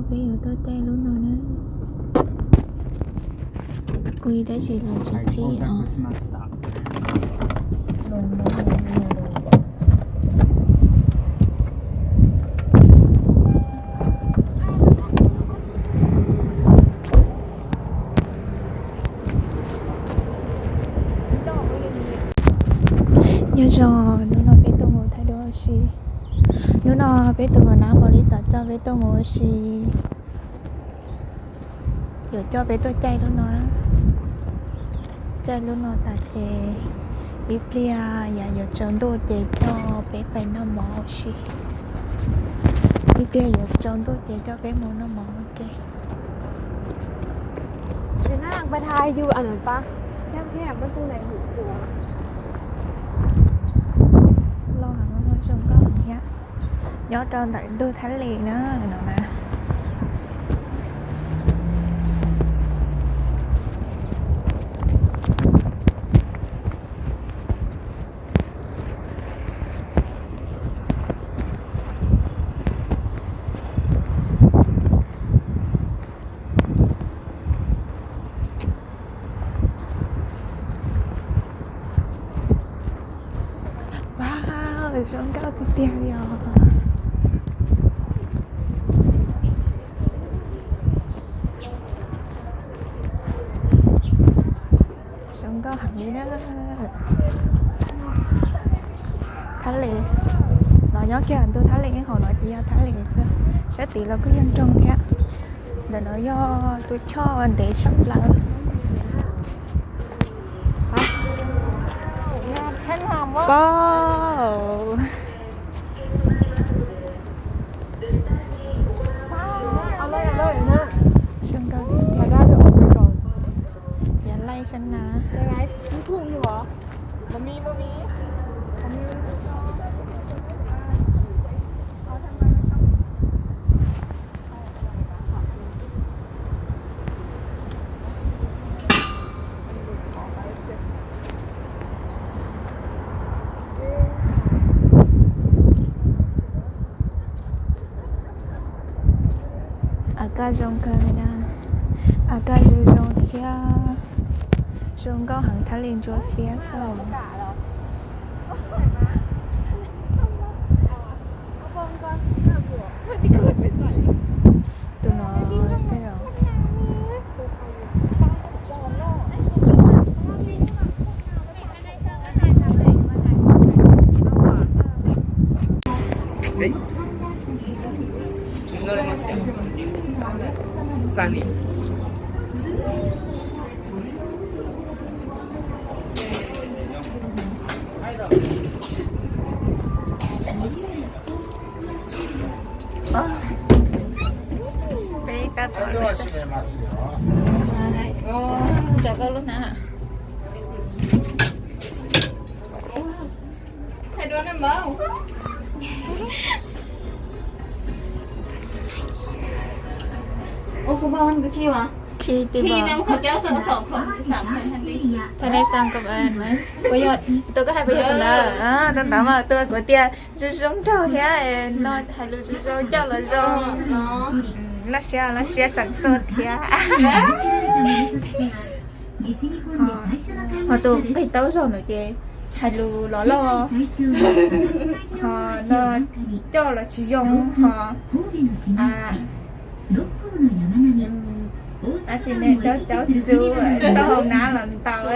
Peb yuav tuaj caij lub no na. Ui, tab sis los tsis qhib os. Nyob zoo, hnub no peb tuaj mus thaij duab ua si. Hnub no peb tus npawg Nab Npaus Lis xav coj peb tuaj mus ua si. Yuav coj peb tuaj caij lub no, caij lub no tas ces ib pliag yam yuav tsaus ntuj ces coj peb pais noj mov ua si. Ib pliag yuav tsaus ntuj ces coj peb mus noj mov ua ke. Loj heev, zoo nkauj heev thiab. Nyob rau ntawm ntug Thab Lis na no na. Wow, zoo nkauj tiag tiag li os. Zoo nkauj heev li na. Thab Lis, no nyob kiag ntug Thab Lis, hauv no ces yog Thab Lis xwb. Sab tid los kuj yog nroog thiab. Ntawm no yog tus choj ntev tshaj plaws. Pab. Zoo nkauj tiag tiag. Yav laij sab na. A kaj zoo kawg li na. A kaj zoo zoo thiab. Zoo nkauj heev, Thab Lis ntsuab xiab xwb. Tus no tej zaum Peb tab tom, cov koj lub na. Khi ti ba. Tha nai xaa kab as mas. Puas yog tus koj hais puas yog tus ntawd? Tus ntawd mas tus kuv tias zoo zoo nraug thiab no, hais lus zoo zoo coj los zoo. Laj siab laj siab tseem xua thiab. Ho tus nqis taub zaug ntawd ces hais lus los loj, ho no coj los tsis zoo ho. Tab sis ne cov cov xu tau hau nab los ntaus,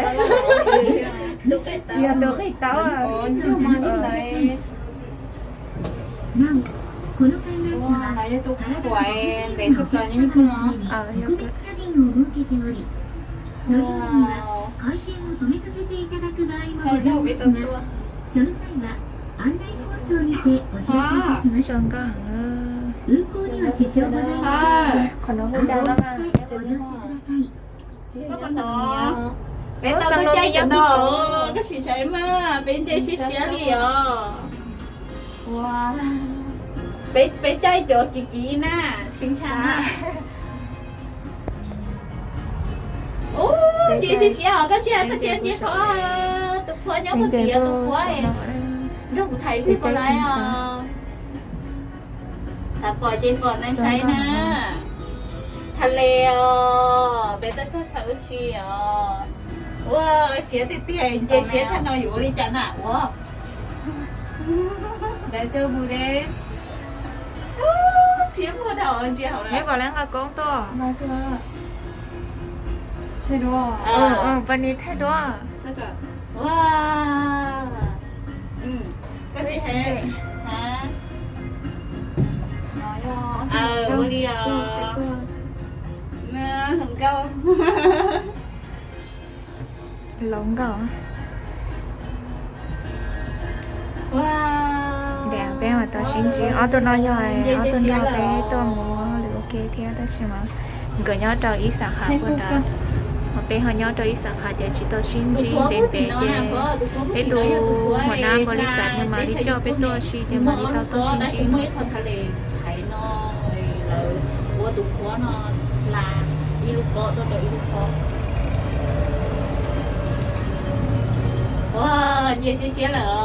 tsis yog tus nqis taub. Zoo nkauj. Qhov no hu cas no na? Peb tau tuaj caij cov no, koj sim saib mas peb ntse siab siab li os. Peb caij cov kiv kiv na, sim saib. Ub, ntse siab siab os, koj ntsia koj ntsia ntsia qhov tus qhua nyob puag tid, tus qhua nrog kuv tham ib pliag puas laib os. Thaum pom ces pom neeg saib na. Tha le os, peb tuaj txog chaw ua si os. Ua siab tiag tiag, nce siab tshaj no yuav ua li cas na ua. Neb pom leb nqa koob tuaj. Pab nis thaij duab. Ua li os. Laus nkauj. Peb mam tau sib ntsib. Ob tug no yog ob tug nrog peb tuaj mus lwm ua ke thiab tab sis mas nkawd nyob rau ib xab kha puag nrad, ho peb ho nyob rau ib xab kha ces tsis tau sib ntsib ntev ntev ces peb tus hua nab npau li xav nws mam li coj peb tuaj ua si ces mam li tau tuaj sib ntsib. Ua tus qhuav no hla ib lub pob tuaj rau ib lub pob. Ua nce siab siab lawm os.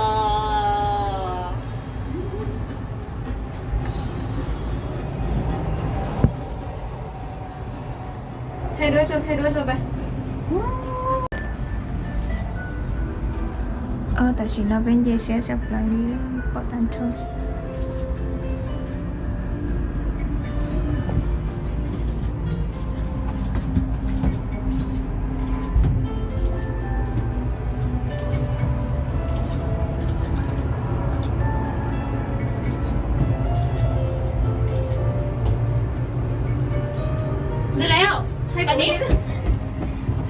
Tam sim no peb nce siab tshaj plaws li, pom tag nrho.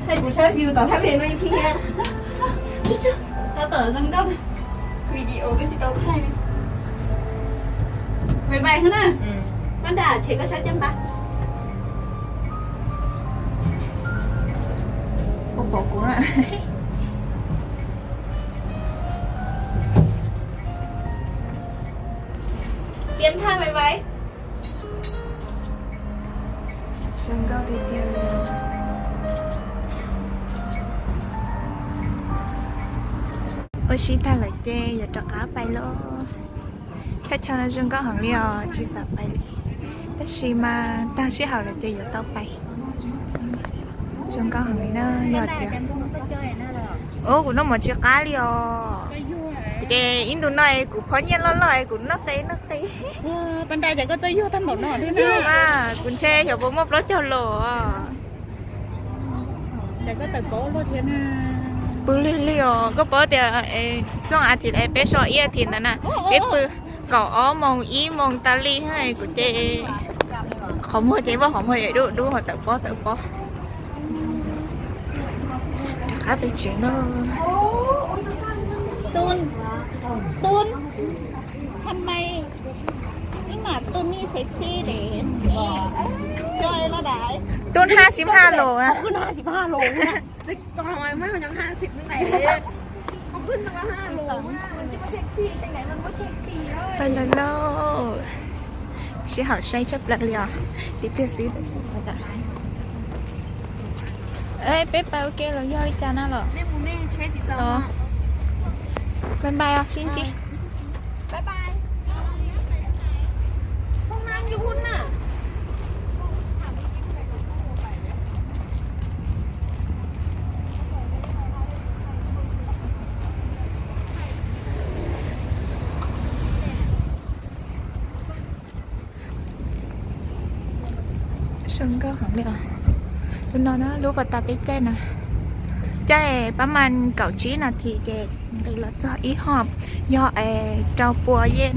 Thaij kuv saib view tom thaj me no ib thiab. Tau tawm zoo nkauj. Video kuj tsis tau thaij. Bye bye na. Pab Nra, tshem koj sab caj npab. Ua pom kuv na. Piav thaj bye bye. Zoo nkauj tiag tiag li. Ua si tag lawm ces yuav rov qab pais lawm. Thaj chaw no zoo nkauj heev li os, tsis xav pais li. Tab sis mas tag sij hawm lawm ces yuav tau pais. Zoo nkauj heev li na, yog tias, ub, kuv noj mov tsis qab li os. Ces ib ntu no es kuv phob nyiaj loj loj es kuv noj qe noj qe. Pab Nra, cas koj txawj yuag tag npaum no thiab na? Kuv ntshe xyov puas muaj plaub caug los. Cas koj tawm paub luaj thiab na? Pw lig lig os, koj paub tias txooj a thiv peb so ib a thiv ntawd na, peb pw kaum ob moos ib moos tas li, kuv ces qhov muag ces muaj qhov muag dub dub ho tawm pob tawm pob. Rov qab pem tsev no. Tub, tub, tub ni sexy de. Tub hab xib hab los. Pais lawm lauj. Sib haum saib tshaj plaws li os. Tiag tiag xwb. Peb pais ua ke los yog li cas na los? Bye bye os, sib ntsib. Zoo nkauj heev li os. Lub no na, lub pas tas peb caij na, caij pab mas kaum tsib nas this ces nqis los txog ib hom, yog es rau pua yeej.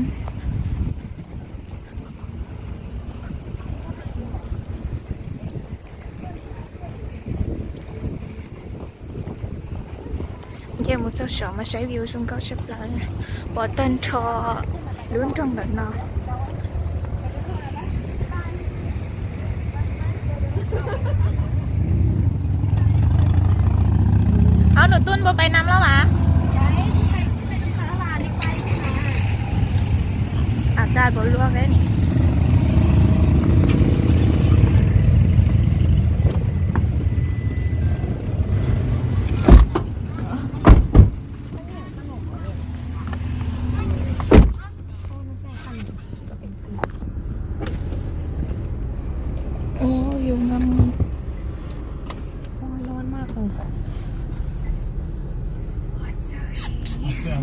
Nce mus txog saum mas saib view zoo nkauj tshaj plaws, pom tag nrho lub nroog ntawm no. Ob nus tub puas pais nam loj mas?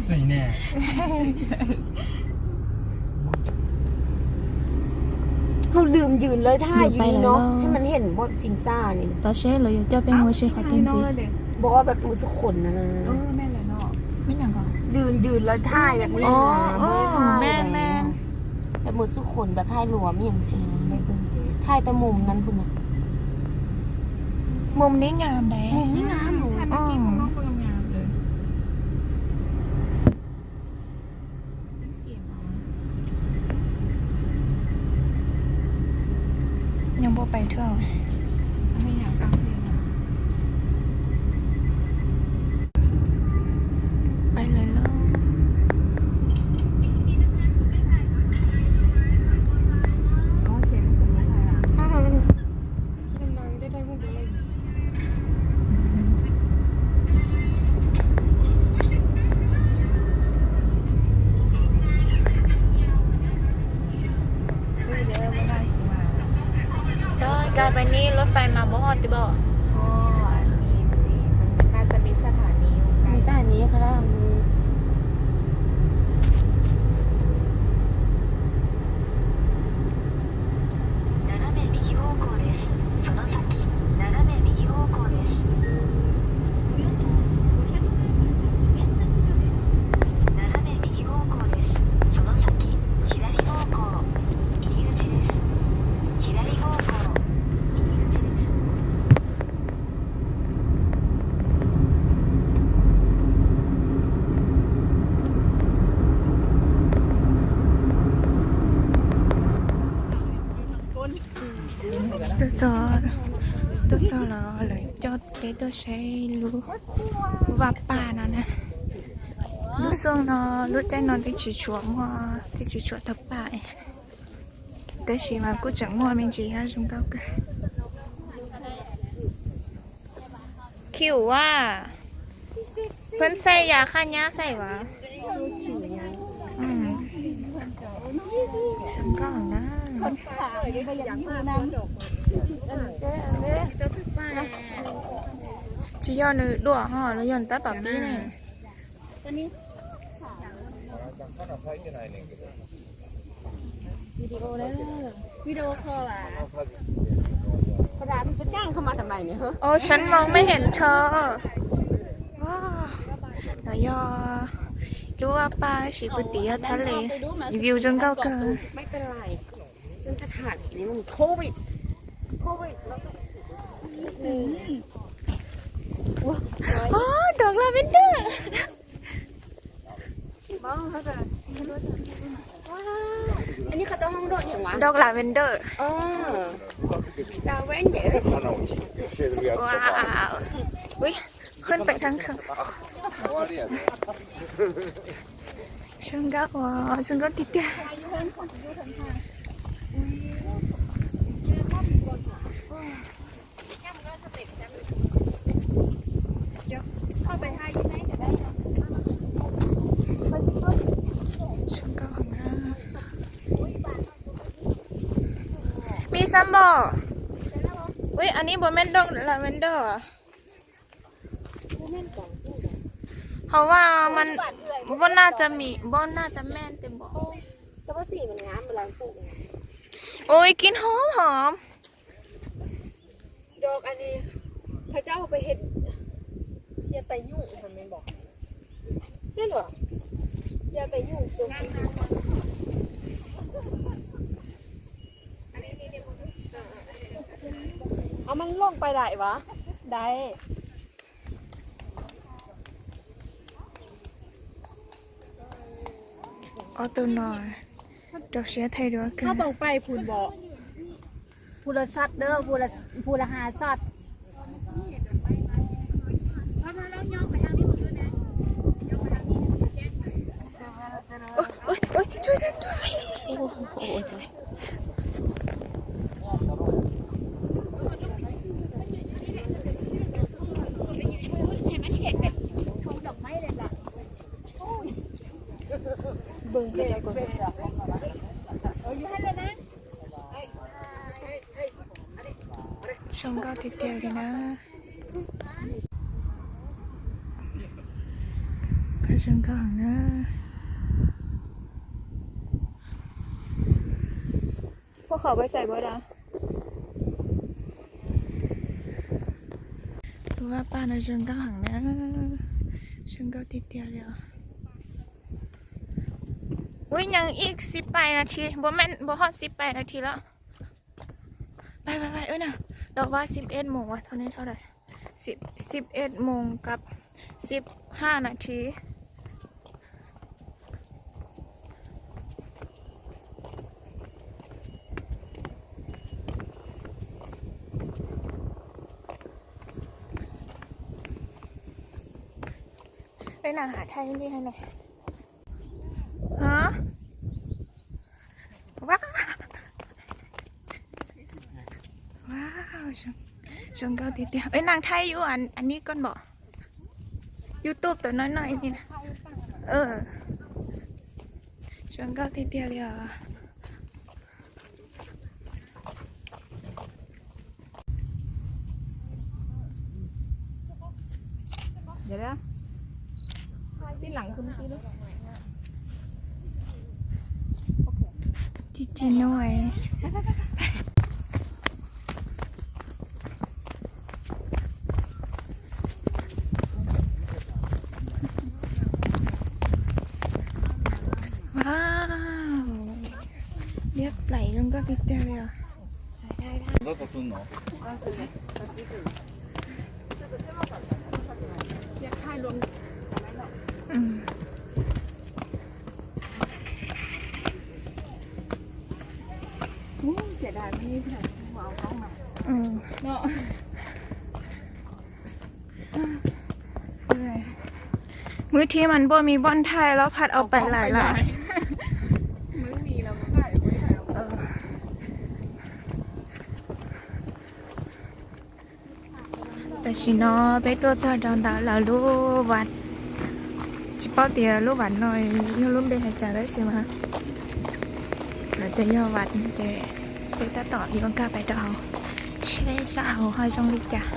Hauv lwm ywm lawv thaij yus li no, hab mas heem npom txim xaj ni. Tab sis lawv yuav coj peb mus si qhov twg ntxiv? Npom peb mus txuj khoom na. Lwm ywm lawv thaij peb mus txuj khoom peb thaij luam me ntsis, thaij tau mus nan pum na. Mus nim nyam ntev. Nyob npua pais thwj. Pais lawm lauj. Tod, kag pais nib lub fais mas npaum hoj twb pom.斜め右方向です。その先、斜め右方向です。およそごひゃくメートル先、左です。斜め右方向です。その先、左方向、入り口です。左方向、入り口です。 Tuaj txog, tuaj txog los lawv coj peb tuaj saib lub vaj paj no na. Lub xyoo no, lub caij no twb tsis tshua muaj, twb tsis tshua tawg paj, tab sis mas kuj tseem muaj me ntsis zoo nkauj kawg. Cute a. Phwb xaij yam qhab nyab xaij vas. Zoo nkauj na. Tsis yog nws duam ho los yog nws tab tom pib ne. Ua, sab moos mej hem tho. No yog lub vaj paj, tab sis puag tim yog thab le, view zoo nkauj kawg. Dog lavender. อันนี้เขาเจ้าห้องดอกอย่างวะ Dog lavender. เออ lavender. Wow. Ui, ขึ้นไปทางเทิง. Zoo nkauj, zoo nkauj tiag tiag. Zoo nkauj heev na. มีซ้ำบ่? Ui, อันนี้บ่แม่นดอก lavender เหรอ? เพราะว่ามัน บ่น่าจะมี บ่น่าจะแม่นเต็มบ่. แต่ว่าสีมันงามเวลาปลูก โอ้ย กลิ่นหอมหอม. ดอกอันนี้ เขาเจ้าเอาไปเฮ็ด ยาไตยุ่ง มันแม่นบ่ แม่นบ่ ยาไตยุ่ง โซฟี เอามันลงไปได้วะ ได้. Ob tug no rau siab thaij duab kawg. ถ้าตรงไปพุนบ่ พูละสัตว์เด้อ พูละ พูละห้าสัตว์ โอ๊ย โอ๊ย โอ๊ย ช่วยฉันด้วย โอ้โห เบิ่งเพิ่นก่อน Zoo nkauj tiag tiag li na. Peb Zoo nkauj heev na. Phuaj khom pais xais npaum li. Tus vaj paj no zoo nkauj heev na. Zoo nkauj tiag tiag li os. Ub, nyeem ib xib pais nas this, npaum men, npaum hoj xib pais nas this lawm. Pais, pais, pais, wb na, tau vaj xib ed moos as, thaum nej thaum ntawd xib ed moos kab xib haj nas this. Peb nag ham thaij li hais ne. Hov. Wow. Wow, zoo nkauj tiag tiag. Ej, nag thaij yus an, an nib koj npom. YouTube tau no no ni. Zoo nkauj tiag tiag li os. Tsis tsis no. Wow, liab plaim zoo nkauj tiag tiag li os. Ub, xiam dais me, mus au koob mas. Ub, xiam dais me. Ub, xiam dais me. Mws thib mas npuaj mis npuaj nthaij los phaj au pais lais lawm. Tam sim no peb tuaj txog rau ntawm lawv lub vaj, tsis paub tias lub vaj no yog lub npe hais cas tab sis mas lawv tias yog vaj ces peb tab tom yuav nkag pais rau hauv seb sab hauv ho zoo li cas.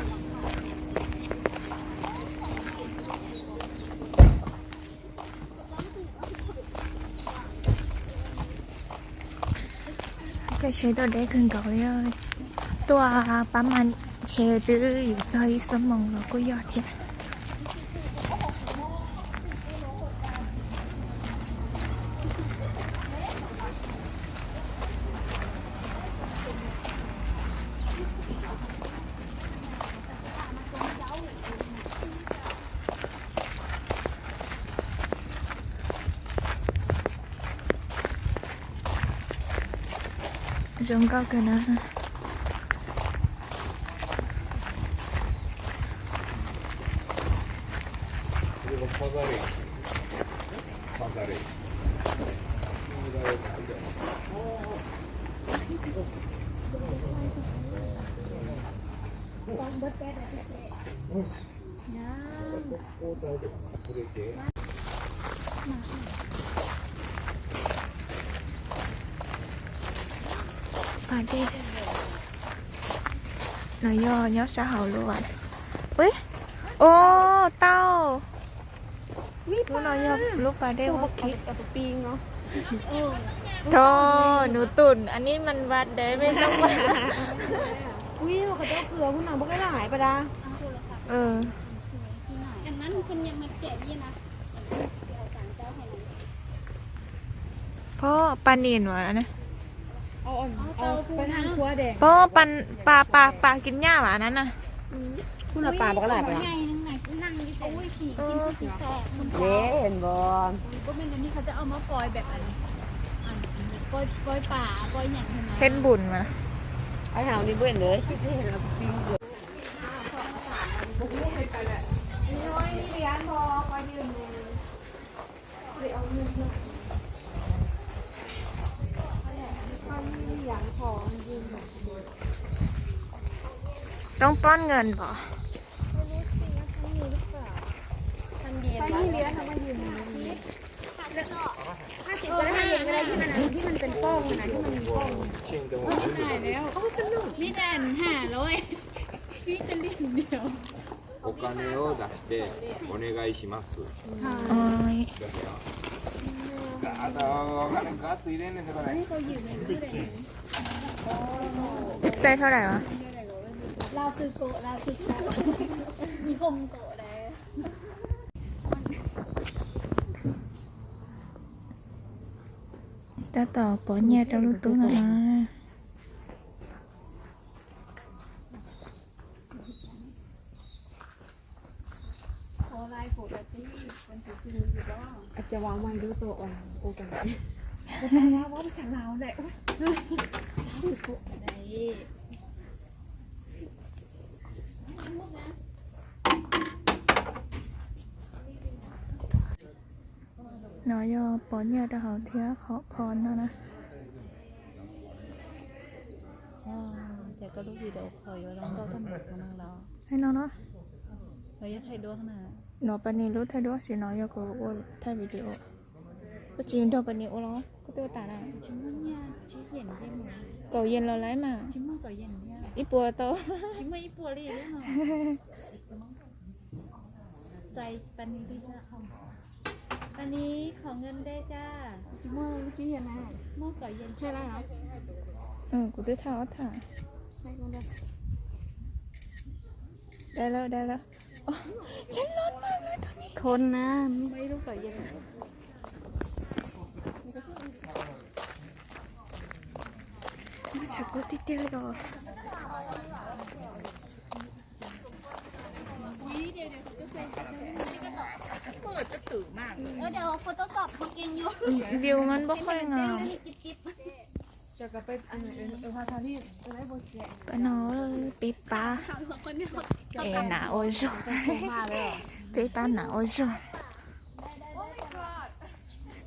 Caij tsheb tuaj deb kawg nkaus li. Tuaj pab mas tsheb twb yuav txog ib xuab moos los kuj yog thiab. Zoo nkauj kawg na. Pas dej no yog nyob sab hauv lub vaj. Ub, o, tau. Lub no yog lub pas dej ua ke. Tho, nws tus an nib mas vaj dev me tau. Phob pas nim vas na. Phob pas, pas, pas kis nyaj vas na na. Peb npun mas. Toob pob ngan pom. Vib đạn hả lối. Vib đạn liềm nhiều. お金を出してお願いします。はい。Size hlab dais os? Tab tom pov nyiaj rau lub tub no na. No yog pov nyiaj rau hauv thiab qhov kho no na. Ces koj lub video kho yuav zoo nkauj tag npaum no los? Hais no no. No pas nis lub thaij duab, sim no yog kuv ua thaij video. Koj tsis nrog pas nis ua los? Koj twb ua tas na. Kaum yens los lawm mas. Ib puas tau. Kuv twb thaij ob thaij. Dai lawm, dai lawm. Thon na. Muaj tshav kub tiag tiag li os. View mas npau koj nga. Pab no peb pab, es nam ua zog, peb pab nam ua zog.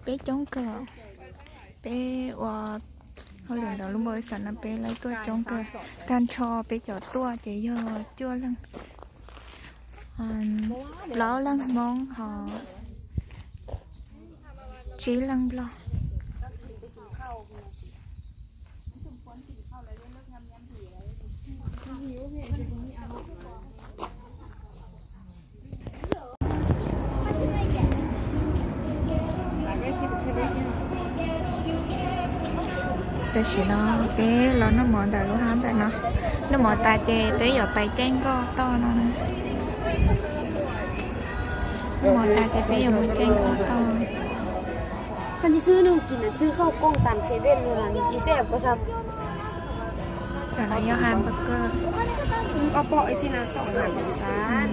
Peb coob kawg, peb ua hauj lwm ntawm lub npau li xav no peb lawv tuaj coob kawg. Tag nrho peb cov tuaj ces yog cuaj leeg, plaub leeg Hmoob ho tsib leeg Nplog. Tam sim no peb los noj mov ntawm lub hab ntawm no. Noj mov tas ces peb yuav pais caij nkoj toj no. Noj mov tas ces peb yuav mus caij nkoj toj. 看你是那种给人吃后供胆切面的啦，你几岁也不上。 Cov no yog hamburger. Ob pom ib xi na xom hais xav.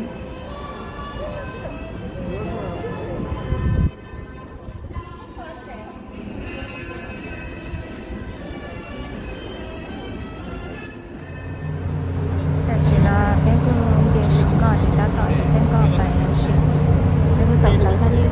Tam sim no peb kuj nce saum nkoj ces tab tom caij nkoj pais ua si. Peb kuj tau plawv thiab li.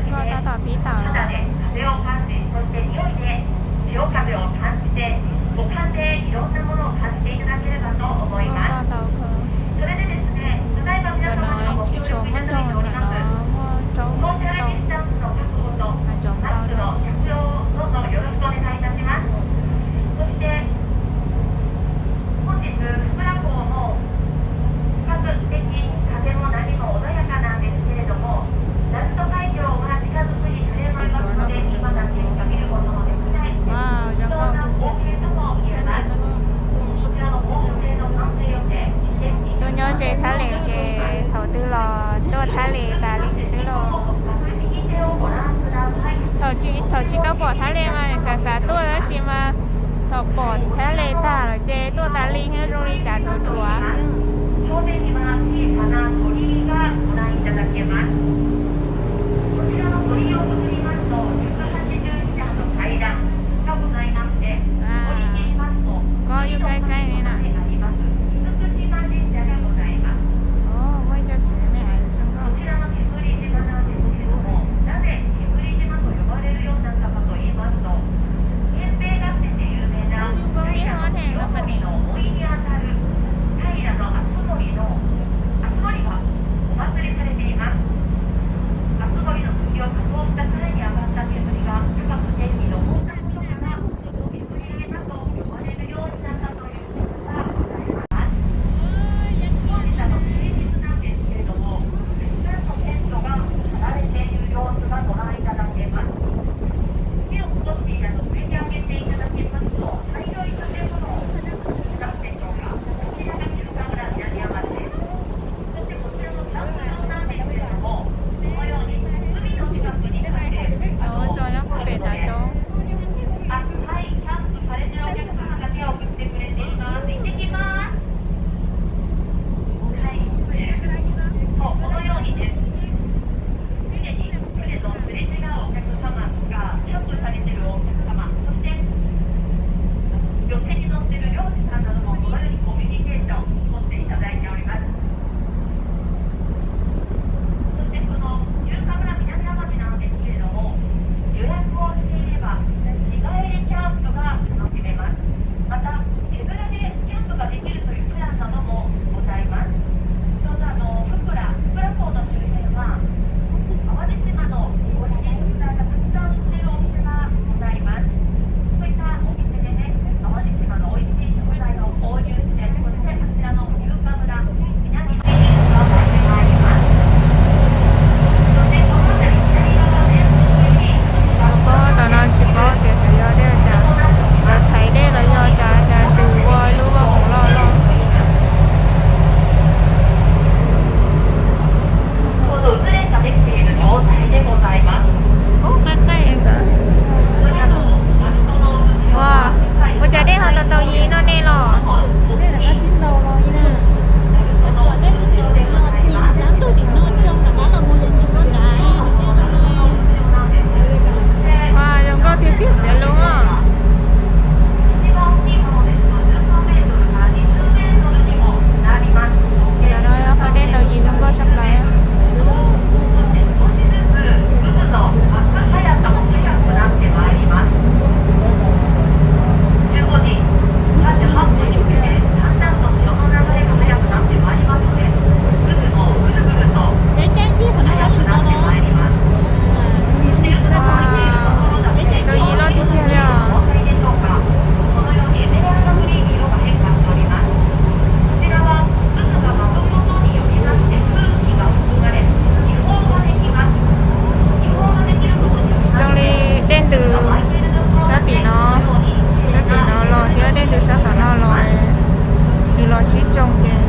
Nkoj tab tom pib tawm los. それでですね、ただいま皆様にもご協力いただいております。東京レジスタンスの確保と、マスクの着用をどうぞよろしくお願いいたします。そして、本日、福良港の比較的風も波もないんですけれども、鳴門海峡が近くに触れておりますので、今立ち入りを見ることのできない、貴重な光景とも言えます。こちらの防波堤の完成予定、 Tus nyob ze Thailand ces thaum twg los tuaj Thailand tas li xwb los. Thaum tsis tau pom Thailand mas xav xav tuaj tab sis mas thaum pom Thailand tag lawm ces tuaj tas li thiab zoo li cas dhuav dhuav. Koj yug kaij kaij li na. Muaj ib co tsev me me zoo nkauj. Tsoo ces